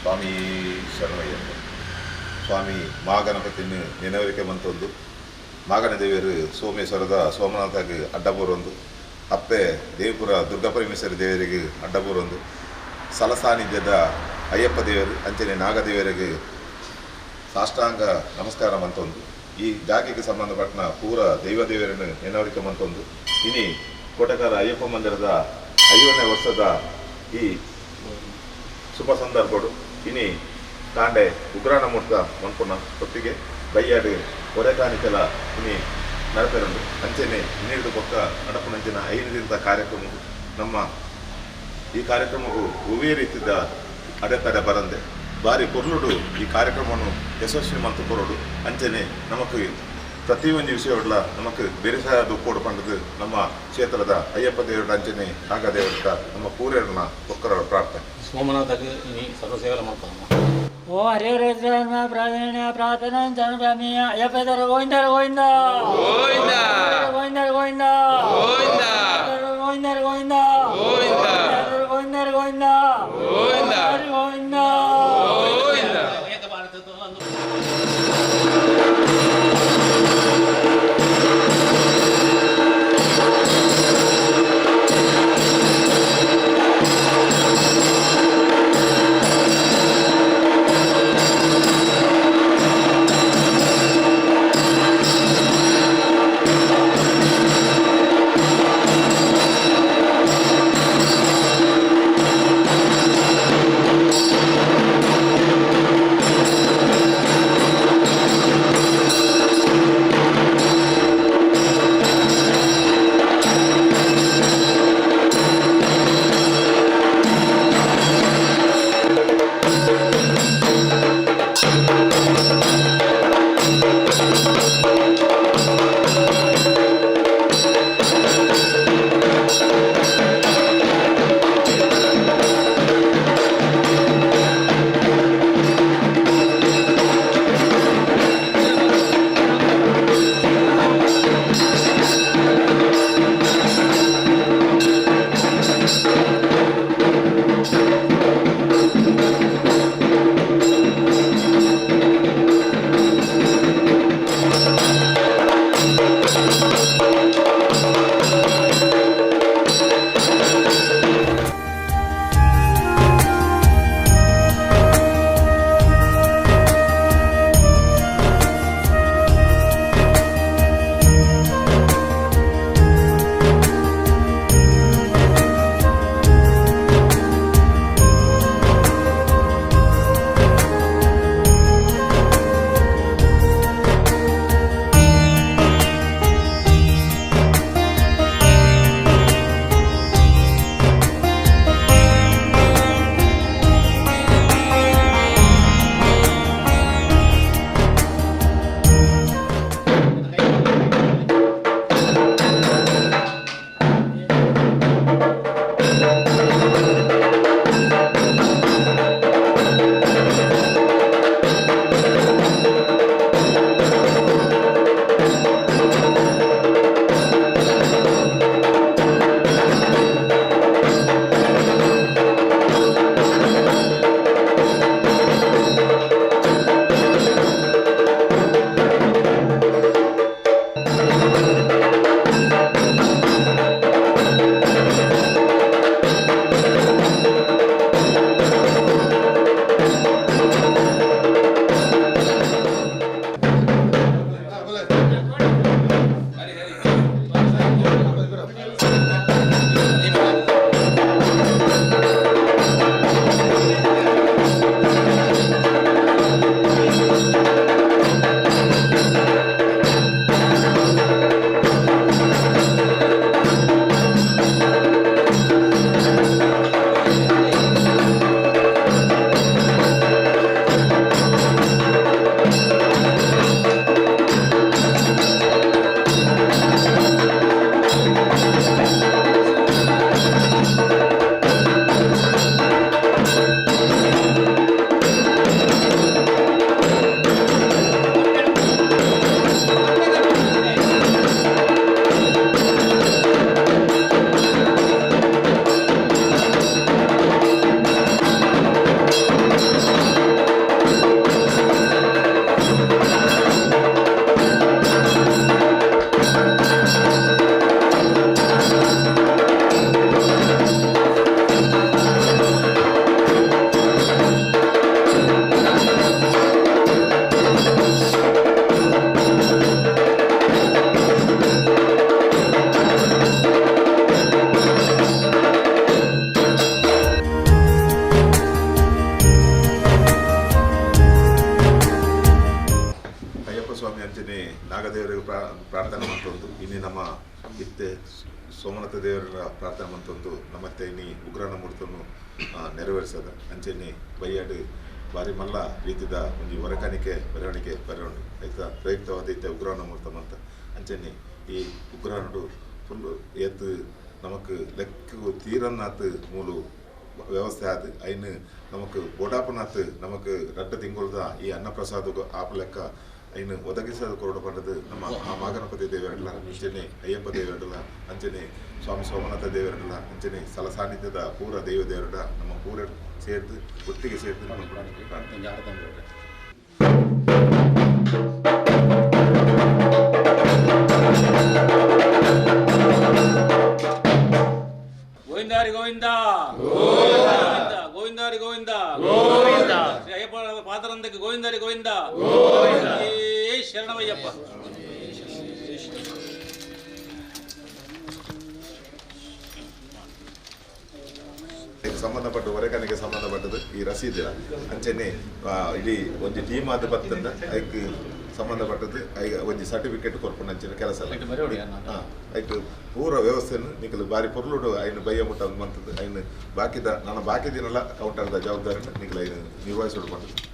ಸ್ವಾಮಿ ಶರಣಯ್ಯಪ್ಪ. ಸ್ವಾಮಿ ಮಹಾಗಣಪತಿನ ನೆನವರಿಕೆ ಮಂತೊಂದು ಮಾಗಣ ದೇವರು ಸೋಮೇಶ್ವರದ ಸೋಮನಾಥಗೆ ಅಡ್ಡಬೂರೊಂದು, ಅಪ್ಪೆ ದೇವಪುರ ದುರ್ಗಾಪರಮೇಶ್ವರಿ ದೇವರಿಗೆ ಅಡ್ಡಬೂರೊಂದು, ಸಲಸಾನ್ನಿಧ್ಯದ ಅಯ್ಯಪ್ಪ ದೇವರು ಅಂಚನೆ ನಾಗದೇವರಿಗೆ ಸಾಷ್ಟಾಂಗ ನಮಸ್ಕಾರ ಮಂತೊಂದು, ಈ ಜಾಗೆಗೆ ಸಂಬಂಧಪಟ್ಟ ಪೂರ ದೈವ ದೇವರನ್ನು ನೆನವರಿಕೆ ಮಂತೊಂದು ಇನಿ ಕೋಟಕಾರ ಅಯ್ಯಪ್ಪ ಮಂದಿರದ 50ನೇ ವರ್ಷದ ಈ ಶುಭ ಸಂದರ್ಭಡು ಇನಿ ಕಾಂಡೆ ಉಗ್ರಾಣ ಮೂರ್ತ ಮನ್ಪುನ ಹೊತ್ತಿಗೆ ಬೈಯಾಡು ಹೊರೆಕಾಣಿಕೆಲ ಇನಿ ನಡಪೆರುಂಡು. ಅಂಚೆನೆ ಇನ್ನಿಡಿದು ಪೊಕ್ಕ ನಡಪುನಂಚಿನ 5 ದಿನದ ಕಾರ್ಯಕ್ರಮ ನಮ್ಮ ಈ ಕಾರ್ಯಕ್ರಮವು ಹೂವೇ ರೀತಿಯ ಅಡೆತಡೆ ಬರಂದೆ ಬಾರಿ ಪೊರ್ಲುಡು ಈ ಕಾರ್ಯಕ್ರಮವನ್ನು ಯಶಸ್ವಿ ಮಂತು ಕೊರಡು. ಅಂಚೆನೆ ನಮಕ್ ಪ್ರತಿಯೊಂದು ವಿಷಯಗಳ ನಮಕ್ ಬೇರೆ ದುಕ್ಕೋಡು ಪಂಡದು ನಮ್ಮ ಕ್ಷೇತ್ರದ ಅಯ್ಯಪ್ಪ ದೇವರ ಅಂಚನೆ ನಾಗದೇವರ ನಮ್ಮ ಪೂರ್ಯರನ್ನ ಒಕ್ಕರ ಪ್ರಾರ್ಥನೆ. ಸೋಮನಾಥಗೆ ಇನಿ ಸರ್ವಸೇವಲ ಮಾಡ್ತಾನೆ. ಓ ಹರೇ ಪ್ರಾರ್ಥನೆ ಪ್ರಾರ್ಥನಾ ಅಯ್ಯಪ್ಪ ದೇವರ ಗೋವಿಂದ ಗೋವಿಂದ ಗೋವಿಂದ ಗೋವಿಂದ ಗೋವಿಂದ ಗೋವಿಂದ ಗೋವಿಂದ ಗೋವಿಂದ ಗೋವಿಂದ ಗೋವಿಂದ ಗೋವಿಂದ. ಪ್ರಾರ್ಥನೆ ಮಂತೊಂದು ಇನಿ ನಮ್ಮ ಇತ್ತೆ ಸೋಮನಾಥ ದೇವರ ಪ್ರಾರ್ಥನೆ ಮಂತೊಂದು ನಮ್ಮತ್ತೆ ಇನಿ ಉಗ್ರಾಣ ಮೂರ್ತನು ನೆರವೇರಿಸದ ಅಂಚೆನೆ ಬಯ್ಯಾಡು ಬಾರಿ ಮಲ್ಲ ರೀತಿದ ಒಂಜಿ ಹೊರಕಾಣಿಕೆ ಮೆರವಣಿಗೆ ಬರವುಂಡು ಐತ ಪ್ರಯುಕ್ತವಾದ ಇತ್ತೆ ಉಗ್ರಾಣ ಮೂರ್ತ ಮಂತ ಅಂಚೆನೆ ಈ ಉಗ್ರಾಣಡು ಫುಲ್ ಏತ್ ನಮಕ್ ಲೆಕ್ಕ ತೀರನ್ನಾತ್ ಮೂಲು ವ್ಯವಸ್ಥೆ ಆದ್ ಐನ್ ನಮಕ್ ಬೋಡಾಪನಾತ್ ನಮಕ್ ರಡ್ಡ ತಿಂಗೊಳ್ದ ಈ ಅನ್ನಪ್ರಸಾದ ಆಪ ಲೆಕ್ಕ ಐನ್ ಒದಗಿಸದ ಕೊರಡು ಪಂಡದು ನಮ್ಮ ಆ ಮಾಗಣಪತಿ ದೇವರಲ್ಲ ಅಂಚನೆ ಅಯ್ಯಪ್ಪ ದೇವರಲ್ಲ ಅಂಚನೆ ಸ್ವಾಮಿ ಸೋಮನಾಥ ದೇವರಲ್ಲ ಅಂಚನೆ ಸ್ಥಳ ಸಾನ್ನಿಧ್ಯದ ಪೂರ ದೈವ ದೇವರಡ ನಮ್ಮ ಪೂರ ಸೇರ್ದು ಒಟ್ಟಿಗೆ ಸೇರ್ದು ನಮ್ಮ ಪ್ರಾರ್ಥನೆ. ಗೋವಿಂದಾರಿ ಗೋವಿಂದ ಗೋವಿಂದ ಗೋವಿಂದಾರಿ ಗೋವಿಂದ ಗೋವಿಂದ ಶ್ರೀ ಅಯ್ಯಪ್ಪ ಪಾದರಂದಕ್ಕೆ ಗೋವಿಂದಾರಿ ಗೋವಿಂದ ಗೋವಿಂದ ಶರಣಮಯ್ಯಪ್ಪ. ಸಂಬಂಧಪಟ್ಟ ಹೊರೆಕನಿಗೆ ಸಂಬಂಧಪಟ್ಟದ್ದು ಈ ರಸೀದಿರ ಅಂಚೆನೆ ಇಡೀ ಒಂಜಿ ಟೀಮ್ ಆದ ಬತ್ತಂದ ಐಕ್ ಸಂಬಂಧಪಟ್ಟದ್ದು I ಒಂಜಿ ಸರ್ಟಿಫಿಕೇಟ್ ಕೊರ್ಪುನ ಅಂಚಿನ ಕೆಲಸ ಐಕ್ ಪೂರ ವ್ಯವಸ್ಥೆಯನ್ನು ನಿಕಲು ಬಾರಿ ಪೊರ್ಲುಡು ಐನು ಬಯ್ಯ ಮುಟ್ಟ ಮಂತದ್ದು ಐನು ಬಾಕಿದ ನಾನು ಬಾಕಿ ದಿನಲ್ಲ ಕೌಂಟರ್ದ ಜವಾಬ್ದಾರಿನ ನಿಕಲು ಐನು ನಿರ್ವಹಿಸೋಡು ಪಂಡದ್ದು.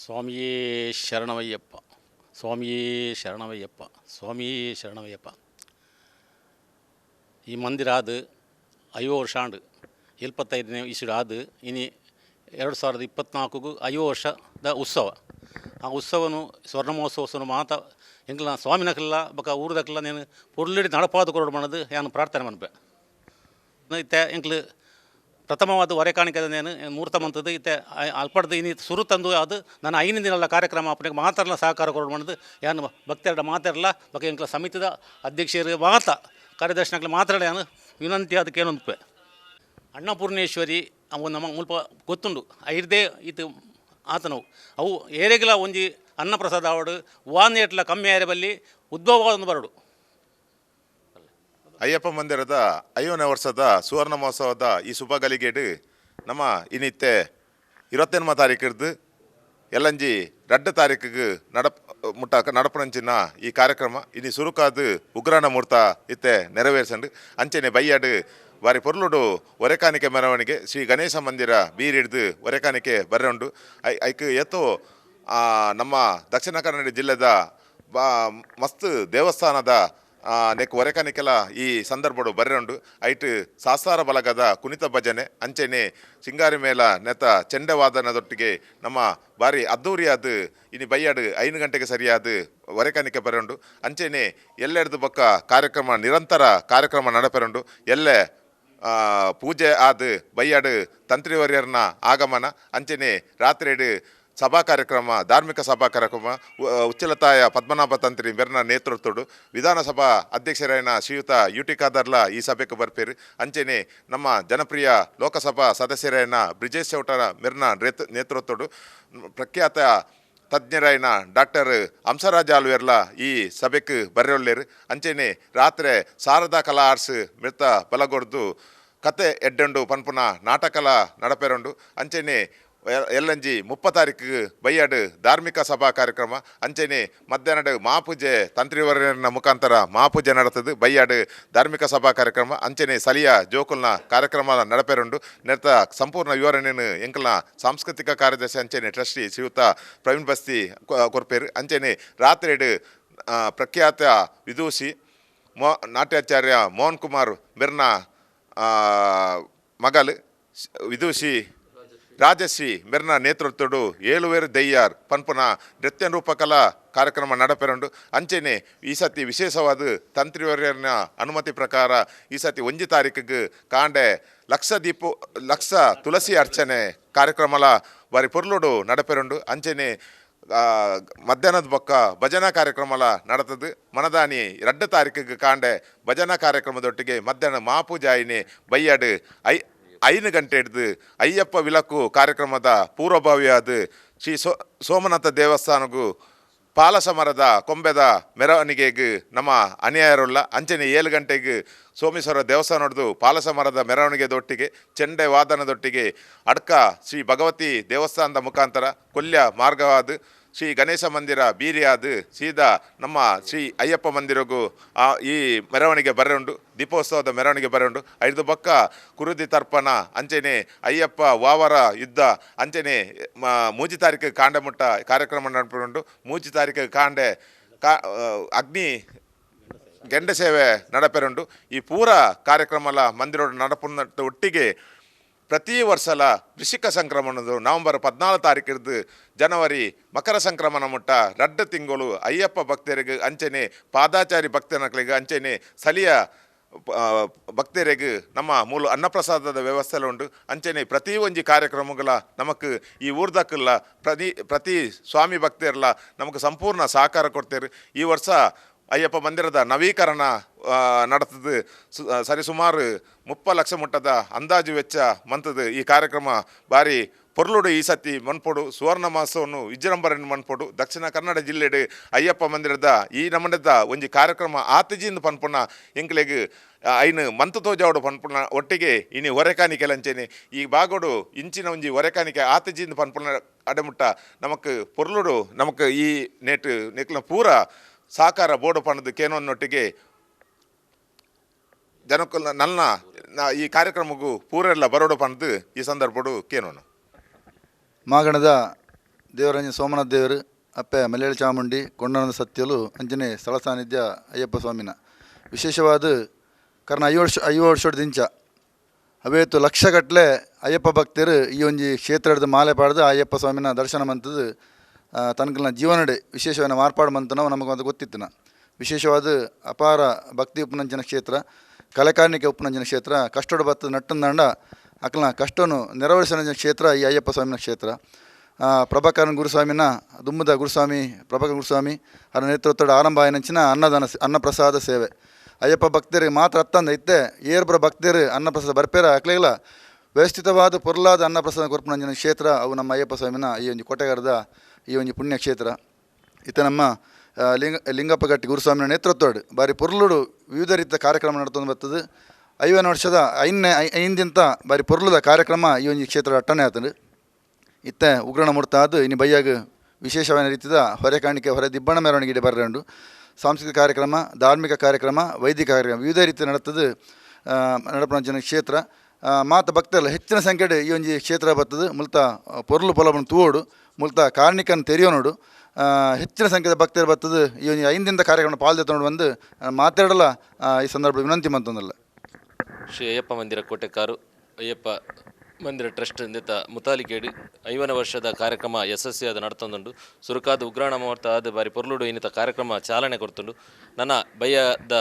ಸ್ವಾಮಿಯೇ ಶರಣಮಯ್ಯಪ್ಪ, ಸ್ವಾಮಿಯೇ ಶರಣಮಯ್ಯಪ್ಪ, ಸ್ವಾಮಿಯೇ ಶರಣಮಯ್ಯಪ್ಪ. ಈ ಮಂದಿರ ಆದ 50 ವರ್ಷ ಆಂಡು 75ನೇ ಇಸ್ವಿ ಆದ ಇನಿ 2024 50 ವರ್ಷದ ಉತ್ಸವ. ಆ ಉತ್ಸವನು ಸ್ವರ್ಣ ಮಹೋತ್ಸವನು ಮಾತ ಎಂಕಲ್ನ ಸ್ವಾಮಿನಕಲ್ಲ ಬೊಕ ಊರುದಕ್ಕೆಲ್ಲ నేను ಪೊರ್ಲಿಡಿ ನಡಪಾದ ಕೊರಡು ಮಾಡೋದು ಯಾನು ಪ್ರಾರ್ಥನೆ ಮನ್ಪೆ. ಇತ್ತೆ ಎಂಕ್ಲು ಪ್ರಥಮವಾದ ಹೊರೆ ಕಾಣಿಕೆ ನೇನು ಮೂರ್ತ ಮಂತದ್ದು ಇತ್ತೆ ಅಲ್ಪಡ್ದು ಇನಿ ಸುರು ತಂದು ಅದು ನಾನು 5 ದಿನಲ್ಲ ಕಾರ್ಯಕ್ರಮ ಅಪ್ಪನಿಗೆ ಮಾತಾಡಲ್ಲ ಸಹಕಾರ ಕೊರಡು ಮಾಡೋದು ಯಾನು ಭಕ್ತರಡ ಮಾತಾಡಲ್ಲ ಬೊಕ ಎಂಕ್ಲ ಸಮಿತಿದ ಅಧ್ಯಕ್ಷರು ಮಾತ ಕಾರ್ಯದರ್ಶಿನಕ್ಲೆ ಮಾತಾಡ ಯಾನು ವಿನಂತಿ ಅದಕ್ಕೆ ಏನೊಂದು ಅನ್ನಪೂರ್ಣೇಶ್ವರಿ ಅವು ನಮ್ಮ ಮುಲ್ಪ ಗೊತ್ತುಂಡು ಐರ್ದೇ ಇತ್ತು ಆತನವು ಅವು ಏರೆಗ್ಲ ಒಂಜಿ ಅನ್ನಪ್ರಸಾದ ಆವಡು ವಾನ್ ಏಟ್ಲ ಕಮ್ಮಿ ಆರೆ ಬಲ್ಲಿ ಉದ್ಭವವಾದ ಬರಡು. ಅಯ್ಯಪ್ಪ ಮಂದಿರದ 50ನೇ ವರ್ಷದ ಸುವರ್ಣ ಮಹೋತ್ಸವದ ಈ ಶುಭ ಗಳಿಗೆಡು ನಮ್ಮ ಇನ್ನಿತ್ತೆ 28 ತಾರೀಕಿರ್ದು ಎಲ್ಲಂಜಿ 2 ತಾರೀಕಿಗೆ ಮುಟ್ಟ ನಡಪನಂಚಿನ ಈ ಕಾರ್ಯಕ್ರಮ ಇನಿ ಸುರುಕಾದು ಉಗ್ರಾಣ ಮೂರ್ತ ಇತ್ತೆ ನೆರವೇರಿಸಂಡು ಅಂಚೆನೆ ಬಯ್ಯಾಡು ಬಾರಿ ಪೊರ್ಲುಡು ಒರೆಕಾಣಿಕೆ ಮೆರವಣಿಗೆ ಶ್ರೀ ಗಣೇಶ ಮಂದಿರ ಬೀರಿಡ್ದು ಒರೆಕಾಣಿಕೆ ಬರ್ರುಂಡು. ಐಕ್ ಎತ್ತೋ ನಮ್ಮ ದಕ್ಷಿಣ ಕನ್ನಡ ಜಿಲ್ಲೆದ ಮಸ್ತ್ ದೇವಸ್ಥಾನದ ನೆಕ್ ಒರೆಕಾಣಿಕೆಲ ಈ ಸಂದರ್ಭಡು ಬರ್ರುಂಡು. ಐಟ್ ಸಾಸಾರ ಬಲಗದ ಕುಣಿತ ಭಜನೆ ಅಂಚೆನೆ ಸಿಂಗಾರಿ ಮೇಳ ನೆತ ಚೆಂಡೆವಾದನದೊಟ್ಟಿಗೆ ನಮ್ಮ ಬಾರಿ ಅದ್ದೂರಿಯಾದ ಇನಿ ಬಯ್ಯಾಡು 5 ಗಂಟೆಗೆ ಸರಿಯಾದ ಒರೆಕಾಣಿಕೆ ಬರುಂಡು. ಅಂಚೆನೆ ಎಲ್ಲೆಡ್ದು ಬೊಕ್ಕ ಕಾರ್ಯಕ್ರಮ ನಿರಂತರ ಕಾರ್ಯಕ್ರಮ ನಡಪೆರುಂಡು. ಎಲ್ಲೆ ಪೂಜೆ ಆದ ಬಯ್ಯಾಡು ತಂತ್ರಿವರ್ಯರ್ನ ಆಗಮನ ಅಂಚೆನೆ ರಾತ್ರಿಡು ಸಭಾ ಕಾರ್ಯಕ್ರಮ ಧಾರ್ಮಿಕ ಸಭಾ ಕಾರ್ಯಕ್ರಮ ಉಚ್ಚಲತಾಯ ಪದ್ಮನಾಭ ತಂತ್ರಿ ಮೆರ್ನ ನೇತೃತ್ವಡು ವಿಧಾನಸಭಾ ಅಧ್ಯಕ್ಷರಾಯನ ಶ್ರೀಯುತ ಯು ಟಿ ಖಾದರ್ಲ ಈ ಸಭೆಗೆ ಬರ್ಪೇರು. ಅಂಚೆನೆ ನಮ್ಮ ಜನಪ್ರಿಯ ಲೋಕಸಭಾ ಸದಸ್ಯರಾಯನ ಬ್ರಿಜೇಶ್ ಚೌಟರ ಮೆರ್ನ ನೇತೃತ್ವಡು ಪ್ರಖ್ಯಾತ ತಜ್ಞರಾಯನ ಡಾಕ್ಟರ್ ಹಂಸರಾಜ ಆಲ್ವೇರ್ಲ ಈ ಸಭೆಗೆ ಬರ್ರೊಲ್ಲೇರು. ಅಂಚೆನೆ ರಾತ್ರಿ ಶಾರದಾ ಕಲಾ ಆರ್ಟ್ಸ್ ಮೆತ್ತ ಬಲಗೊಡ್ದು ಕತೆ ಎಡ್ಡಂಡು ಪನ್ಪುನ ನಾಟಕಲ ನಡಪೆರುಂಡು. ಅಂಚೆನೆ ಎಲ್ಲಂಜಿ 30 ತಾರೀಕು ಬಯ್ಯಾಡು ಧಾರ್ಮಿಕ ಸಭಾ ಕಾರ್ಯಕ್ರಮ ಅಂಚೆನೆ ಮಧ್ಯಾಹ್ನ ಮಹಾಪೂಜೆ ತಂತ್ರಿವರ್ಯನ ಮುಖಾಂತರ ಮಹಾಪೂಜೆ ನಡತದು ಬಯ್ಯಾಡು ಧಾರ್ಮಿಕ ಸಭಾ ಕಾರ್ಯಕ್ರಮ ಅಂಚೆನೆ ಸಲಿಯ ಜೋಕುಲ್ನ ಕಾರ್ಯಕ್ರಮ ನಡಪೆರುಂಡು. ನೆತ್ತ ಸಂಪೂರ್ಣ ವಿವರಣೆಯನ್ನು ಎಂಕಲ್ನ ಸಾಂಸ್ಕೃತಿಕ ಕಾರ್ಯದರ್ಶಿ ಅಂಚೆನೆ ಟ್ರಸ್ಟಿ ಶ್ರೀಯುತ ಪ್ರವೀಣ್ ಬಸ್ತಿ ಕೊರ್ಪೇರು. ಅಂಚೆನೆ ರಾತ್ರಿಡು ಪ್ರಖ್ಯಾತ ವಿದೂಷಿ ನಾಟ್ಯಾಚಾರ್ಯ ಮೋಹನ್ ಕುಮಾರ್ ಮಿರ್ನ ಮಗಲ್ ವಿದೂಷಿ ರಾಜಶ್ರೀ ಮೆರ್ನ ನೇತೃತ್ವಡು ಏಳುವೇರು ದಯ್ಯಾರ್ ಪನ್ಪುನ ನೃತ್ಯ ರೂಪಕಲಾ ಕಾರ್ಯಕ್ರಮ ನಡಪೆರುಂಡು. ಅಂಚೆನೆ ಈ ಸತಿ ವಿಶೇಷವಾದ ತಂತ್ರಿವರ್ಯನ ಅನುಮತಿ ಪ್ರಕಾರ ಈ ಸತಿ 1 ತಾರೀಕಿಗೆ ಕಾಂಡೆ ಲಕ್ಷ ದೀಪ ಲಕ್ಷ ತುಳಸಿ ಅರ್ಚನೆ ಕಾರ್ಯಕ್ರಮಲ ಬಾರಿ ಪೊರ್ಲುಡು ನಡಪೆರುಂಡು. ಅಂಚೆನೆ ಮಧ್ಯಾಹ್ನದ ಬೊಕ್ಕ ಭಜನಾ ಕಾರ್ಯಕ್ರಮಲ ನಡತದು. ಮನದಾನಿ 2 ತಾರೀಕಿಗೆ ಕಾಂಡೆ ಭಜನಾ ಕಾರ್ಯಕ್ರಮದೊಟ್ಟಿಗೆ ಮಧ್ಯಾಹ್ನ ಮಹಾಪೂಜಾಯಿನಿ ಬಯ್ಯಾಡು 5 ಗಂಟೆ ಹಿಡ್ದು ಅಯ್ಯಪ್ಪ ವಿಲಕ್ಕು ಕಾರ್ಯಕ್ರಮದ ಪೂರ್ವಭಾವಿಯಾದ ಶ್ರೀ ಸೋಮನಾಥ ದೇವಸ್ಥಾನಗೂ ಪಾಲಸಮರದ ಕೊಂಬೆದ ಮೆರವಣಿಗೆಗೆ ನಮ್ಮ ಅನ್ಯಾಯರುಳ್ಳ. ಅಂಚನೆ 7 ಗಂಟೆಗೆ ಸೋಮೇಶ್ವರ ದೇವಸ್ಥಾನದ್ದು ಪಾಲಸಮರದ ಮೆರವಣಿಗೆದೊಟ್ಟಿಗೆ ಚೆಂಡೆ ವಾದನದೊಟ್ಟಿಗೆ ಅಡ್ಕ ಶ್ರೀ ಭಗವತಿ ದೇವಸ್ಥಾನದ ಮುಖಾಂತರ ಕೊಲ್ಯ ಮಾರ್ಗವಾದ ಶ್ರೀ ಗಣೇಶ ಮಂದಿರ ಬೀರಿಯಾದ ಸೀದಾ ನಮ್ಮ ಶ್ರೀ ಅಯ್ಯಪ್ಪ ಮಂದಿರಗೂ ಈ ಮೆರವಣಿಗೆ ಬರೆಯುಂಡು, ದೀಪೋತ್ಸವದ ಮೆರವಣಿಗೆ ಬರೆಯುಂಡು. ಐದು ಬೊಕ್ಕ ಕುರುದಿ ತರ್ಪಣ ಅಂಚೆನೆ ಅಯ್ಯಪ್ಪ ವಾವರ ಯುದ್ಧ ಅಂಚೆನೆ 3 ತಾರೀಕು ಕಾಂಡೆ ಮುಟ್ಟ ಕಾರ್ಯಕ್ರಮ ನಡಪುಂಡು. 3 ತಾರೀಕು ಕಾಂಡೆ ಅಗ್ನಿ ಗೆಂಡ ಸೇವೆ ನಡಪೆರುಂಡು. ಈ ಪೂರ ಕಾರ್ಯಕ್ರಮಲ ಮಂದಿರೋಡು ನಡಪುನ ಒಟ್ಟಿಗೆ ಪ್ರತಿ ವರ್ಷಲ ವೃಷಿಕ ಸಂಕ್ರಮಣದ ನವೆಂಬರ್ 14 ತಾರೀಕಿರ್ದು ಜನವರಿ ಮಕರ ಸಂಕ್ರಮಣ ಮುಟ್ಟ 2 ತಿಂಗಳು ಅಯ್ಯಪ್ಪ ಭಕ್ತರಿಗೆ ಅಂಚೆನೆ ಪಾದಾಚಾರಿ ಭಕ್ತನಗಳಿಗೆ ಅಂಚೆನೆ ಸ್ಥಳೀಯ ಭಕ್ತರಿಗೆ ನಮ್ಮ ಮೂಲ ಅನ್ನಪ್ರಸಾದದ ವ್ಯವಸ್ಥೆ ಉಂಟು. ಅಂಚೆನೆ ಪ್ರತಿ ಒಂಜಿ ಕಾರ್ಯಕ್ರಮಗಳ ನಮಕ್ ಈ ಊರ್ದಕ್ಕೆಲ್ಲ ಪ್ರತಿ ಪ್ರತಿ ಸ್ವಾಮಿ ಭಕ್ತರೆಲ್ಲ ನಮಗೆ ಸಂಪೂರ್ಣ ಸಹಕಾರ ಕೊಡ್ತೇವೆ. ಈ ವರ್ಷ ಅಯ್ಯಪ್ಪ ಮಂದಿರದ ನವೀಕರಣ ನಡೆತದ್ದು ಸರಿಸುಮಾರು 30 ಲಕ್ಷ ಮುಟ್ಟದ ಅಂದಾಜು ವೆಚ್ಚ ಮಂತದ್ದು. ಈ ಕಾರ್ಯಕ್ರಮ ಭಾರಿ ಪೊರ್ಲುಡು ಈ ಸತಿ ಮನ್ಪೊಡು ಸುವರ್ಣ ಮಹೋತ್ಸವನು ವಿಜೃಂಭಣೆ ಮನ್ಪೊಡು. ದಕ್ಷಿಣ ಕನ್ನಡ ಜಿಲ್ಲೆಡು ಅಯ್ಯಪ್ಪ ಮಂದಿರದ ಈ ನಮನದ ಒಂಜಿ ಕಾರ್ಯಕ್ರಮ ಆತಜಿಂದ ಪನ್ಪುನ ಎಂಕ್ಲೆಗ್ ಐನು ಮಂತ ತೋಜಾವಡು ಪನ್ಪುನ ಒಟ್ಟಿಗೆ ಇನಿ ಹೊರೆಕಾಣಿಕೆ ಲಂಚೆನೆ ಈ ಬಾಗೋಡು ಇಂಚಿನ ಒಂಜಿ ಹೊರೆಕಾಣಿಕೆ ಆತಜಿಂದ ಪನ್ಪುನ ಅಡಮುಟ್ಟ ನಮಕ್ ಪೊರ್ಲುಡು ನಮಕ್ ಈ ನೇಟು ನೆಕ್ಲ ಪೂರ ಸಹಕಾರ ಬೋರ್ಡು ಪಣದು ಕೇನೊನ್ನೊಟ್ಟಿಗೆ ಜನಕ್ಕಲ್ಲ ನನ್ನ ಈ ಕಾರ್ಯಕ್ರಮಕ್ಕೂ ಪೂರೆಲ್ಲ ಬರೋಡು ಪಣದು ಈ ಸಂದರ್ಭಡು ಕೇನೋನು. ಮಾಗಣದ ದೇವರಂಜ ಸೋಮನಾಥ ದೇವರು ಅಪ್ಪೆ ಮಲಯಾಳ ಚಾಮುಂಡಿ ಕೊಂಡನದ ಸತ್ಯಲು ಅಂಜನೆ ಸ್ಥಳ ಸಾನ್ನಿಧ್ಯ ಅಯ್ಯಪ್ಪ ಸ್ವಾಮಿನ ವಿಶೇಷವಾದ ಕಾರಣ 50 ವರ್ಷದಿಂಚ ಅವೇತು ಲಕ್ಷಗಟ್ಟಲೆ ಅಯ್ಯಪ್ಪ ಭಕ್ತರು ಈ ಒಂಜಿ ಕ್ಷೇತ್ರದ ಮಾಲೆ ಪಾಡ್ದು ಅಯ್ಯಪ್ಪ ಸ್ವಾಮಿನ ದರ್ಶನ ಮಂತದ್ದು ತನಕಲ್ನ ಜೀವನಡೆ ವಿಶೇಷವಾದ ಮಾರ್ಪಾಡು ಮಂತನವು ನಮಗೆ ಅದು ಗೊತ್ತಿತ್ತು. ವಿಶೇಷವಾದ ಅಪಾರ ಭಕ್ತಿ ಉಪನಂಜನ ಕ್ಷೇತ್ರ, ಕಲೆಕಾರ್ಣಿಕ ಉಪನಂಜನ ಕ್ಷೇತ್ರ, ಕಷ್ಟೋಡು ಬತ್ತದ ನಟ್ಟಂದಾಂಡ ಅಕಲ್ನ ಕಷ್ಟನು ನೆರವೇರಿಸೋ ಕ್ಷೇತ್ರ ಈ ಅಯ್ಯಪ್ಪ ಸ್ವಾಮಿನ ಕ್ಷೇತ್ರ. ಪ್ರಭಾಕರನ್ ಗುರುಸ್ವಾಮಿನ ದುಮ್ಮದ ಗುರುಸ್ವಾಮಿ ಪ್ರಭಾಕರನ್ ಗುರುಸ್ವಾಮಿ ಅವರ ನೇತೃತ್ವದ ಆರಂಭ ಆಯನಂಚಿನ ಅನ್ನದಾನ ಅನ್ನಪ್ರಸಾದ ಸೇವೆ ಅಯ್ಯಪ್ಪ ಭಕ್ತರಿಗೆ ಮಾತ್ರ ಅತ್ತಂದ ಇತ್ತೆ ಏರ್ಬರ ಭಕ್ತರು ಅನ್ನಪ್ರಸಾದ ಬರ್ಪೇರ ಅಕ್ಲಿಲ್ಲ ವ್ಯವಸ್ಥಿತವಾದ ಪೊರ್ಲಾದ ಅನ್ನಪ್ರಸಾದ ಕೊರ್ಪನಂಜನ ಕ್ಷೇತ್ರ ಅವು ನಮ್ಮ ಅಯ್ಯಪ್ಪ ಸ್ವಾಮಿನ ಈ ಒಂದು ಕೋಟೆಗಾರದ ಈ ಒಂದು ಪುಣ್ಯಕ್ಷೇತ್ರ. ಇತ್ತ ನಮ್ಮ ಲಿಂಗಪ್ಪ ಗಟ್ಟಿ ಗುರುಸ್ವಾಮಿನ ನೇತೃತ್ವಡ್ ಬಾರಿ ಪೊರ್ಲುಡು ವಿವಿಧ ರೀತಿಯ ಕಾರ್ಯಕ್ರಮ ನಡ್ತೊಂದು ಬರ್ತದೆ. 50 ವರ್ಷದ ಐದಿಂತ ಬಾರಿ ಪೊರ್ಲುದ ಕಾರ್ಯಕ್ರಮ ಈ ಒಂದು ಕ್ಷೇತ್ರ ಅಟ್ಟಣೆ ಆತಂಡು. ಇತ್ತ ಉಗ್ರಣ ಮುರ್ತಾದ ಇನ್ನು ಬಯ್ಯಾಗ ವಿಶೇಷವಾದ ರೀತಿಯ ಹೊರೆ ಕಾಣಿಕೆ ಹೊರೆ ದಿಬ್ಬಣ ಮೆರವಣಿಗೆ ಬರ್ರಂಡು. ಸಾಂಸ್ಕೃತಿಕ ಕಾರ್ಯಕ್ರಮ, ಧಾರ್ಮಿಕ ಕಾರ್ಯಕ್ರಮ, ವೈದಿಕ ಕಾರ್ಯಕ್ರಮ ವಿವಿಧ ರೀತಿ ನಡತದೆ ನಡಪನಂಚಿನ ಕ್ಷೇತ್ರ. ಮಾತ ಭಕ್ತರಲ್ಲ ಹೆಚ್ಚಿನ ಸಂಖ್ಯೆ ಈ ಒಂಜಿ ಕ್ಷೇತ್ರ ಬರ್ತದೆ. ಮುಲ್ತ ಪೊರ್ಲು ಪೊಲಬನ್ನು ತೂವೋಡು ಮುಲ್ತ ಕಾರ್ಣಿಕನ ತೆರೆಯೋನೋಡು ಹೆಚ್ಚಿನ ಸಂಖ್ಯೆದ ಭಕ್ತರು ಬರ್ತದೆ. ಈ ಒಂದು 5 ದಿನದ ಕಾರ್ಯಕ್ರಮ ಪಾಲ್ಗೊಳ್ಕೊಂಡು ಬಂದು ಮಾತಾಡಲ್ಲ ಈ ಸಂದರ್ಭ ವಿನಂತಿ ಮಂತಂದಲ್ಲ. ಶ್ರೀ ಅಯ್ಯಪ್ಪ ಮಂದಿರ ಕೋಟೆಕಾರು ಅಯ್ಯಪ್ಪ ಮಂದಿರ ಟ್ರಸ್ಟ್ ಇಂದಿತ ಮುತಾಲಿಕೇಡು 50 ವರ್ಷದ ಕಾರ್ಯಕ್ರಮ ಯಶಸ್ವಿಯಾದ ನಡ್ತೊಂದುಂಡು. ಸುರುಕಾದ ಉಗ್ರಾಣ ಮುಹೂರ್ತ ಆದ ಬಾರಿ ಪೊರ್ಲುಡು ಇನ್ನಿತ ಕಾರ್ಯಕ್ರಮ ಚಾಲನೆ ಕೊಡ್ತುಂಡು. ನನ್ನ ಬಯ್ಯದ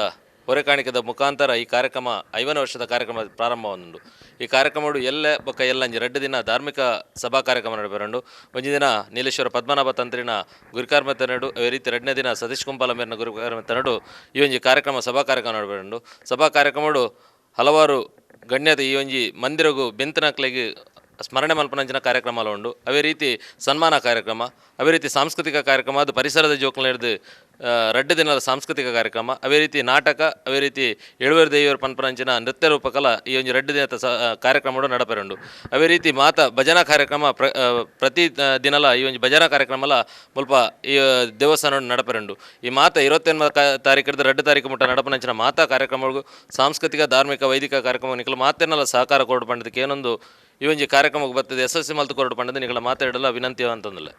ಹೊರೆಕಾಣಿಕೆದ ಮುಖಾಂತರ ಈ ಕಾರ್ಯಕ್ರಮ 50 ವರ್ಷದ ಕಾರ್ಯಕ್ರಮ ಪ್ರಾರಂಭವಾದುಂಡು. ಈ ಕಾರ್ಯಕ್ರಮಡು ಎಲ್ಲ ಬೊಕ್ಕ ಎಲ್ಲಂಜಿ 2 ದಿನ ಧಾರ್ಮಿಕ ಸಭಾ ಕಾರ್ಯಕ್ರಮ ನಡಪೆರುಂಡು. ಒಂಜಿ ದಿನ ನೀಲೇಶ್ವರ ಪದ್ಮನಾಭ ತಂತ್ರಿನ ಗುರುಕಾರ್ಮ ತನಡು, ಅದೇ ರೀತಿ 2ನೇ ದಿನ ಸತೀಶ್ ಕುಂಪಾಲ ಮೇರಿನ ಗುರುಕಾರ್ಮ ತನಡು ಈ ಒಂಜಿ ಕಾರ್ಯಕ್ರಮ ಸಭಾ ಕಾರ್ಯಕ್ರಮ ನಡಪೆರುಂಡು. ಸಭಾ ಕಾರ್ಯಕ್ರಮಡು ಹಲವಾರು ಗಣ್ಯತೆ ಈ ಒಂಜಿ ಮಂದಿರಗು ಬೆಂತನಕ್ಲೆಗ್ ಸ್ಮರಣೆ ಮಲ್ಪನಂಚಿನ ಕಾರ್ಯಕ್ರಮ ಉಂಡು. ಅದೇ ರೀತಿ ಸನ್ಮಾನ ಕಾರ್ಯಕ್ರಮ, ಅದೇ ರೀತಿ ಸಾಂಸ್ಕೃತಿಕ ಕಾರ್ಯಕ್ರಮ, ಅದು ಪರಿಸರದ ಜೋಕ್ಲ ಹಿಡಿದು 2 ದಿನದ ಸಾಂಸ್ಕೃತಿಕ ಕಾರ್ಯಕ್ರಮ, ಅದೇ ರೀತಿ ನಾಟಕ, ಅದೇ ರೀತಿ ಏಳುವೇರು ದೇವಿಯರ ಪನ್ಪನಂಚಿನ ನೃತ್ಯ ರೂಪಕಲ ಈ ಒಂಜಿ 2 ದಿನದ ಕಾರ್ಯಕ್ರಮ ನಡಪೆರುಂಡು. ಅದೇ ರೀತಿ ಮಾತಾ ಭಜನಾ ಕಾರ್ಯಕ್ರಮ ಪ್ರತಿ ದಿನಲ ಈ ಒಂಜಿ ಭಜನಾ ಕಾರ್ಯಕ್ರಮಲ ಮುಲ್ಪ ಈ ದೇವಸ್ಥಾನ ನಡಪೆರುಂಡು. ಈ ಮಾತಾ 29 ತಾರೀಕು ಹಿಡಿದು 2 ತಾರೀಕು ಮುಟ್ಟ ನಡಪನಂಚಿನ ಮಾತಾ ಕಾರ್ಯಕ್ರಮಗಳು ಸಾಂಸ್ಕೃತಿಕ ಧಾರ್ಮಿಕ ವೈದಿಕ ಕಾರ್ಯಕ್ರಮ ನಿಕಲು ಮಾತೆನ್ನೆಲ್ಲ ಸಹಕಾರ ಕೊರಡು ಪಂಡದಕ್ಕೆ ಏನೊಂದು ಈ ಒಂಜಿ ಕಾರ್ಯಕ್ರಮಕ್ಕೆ ಬರ್ತದೆ ಯಶಸ್ವಿ ಮಲ್ತು ಕೊರಡು ಪಂಡದ ನಿಕಲ ಮಾತಾಡಲ್ಲ ವಿನಂತಿ ಅಂತಂದಿಲ್ಲ.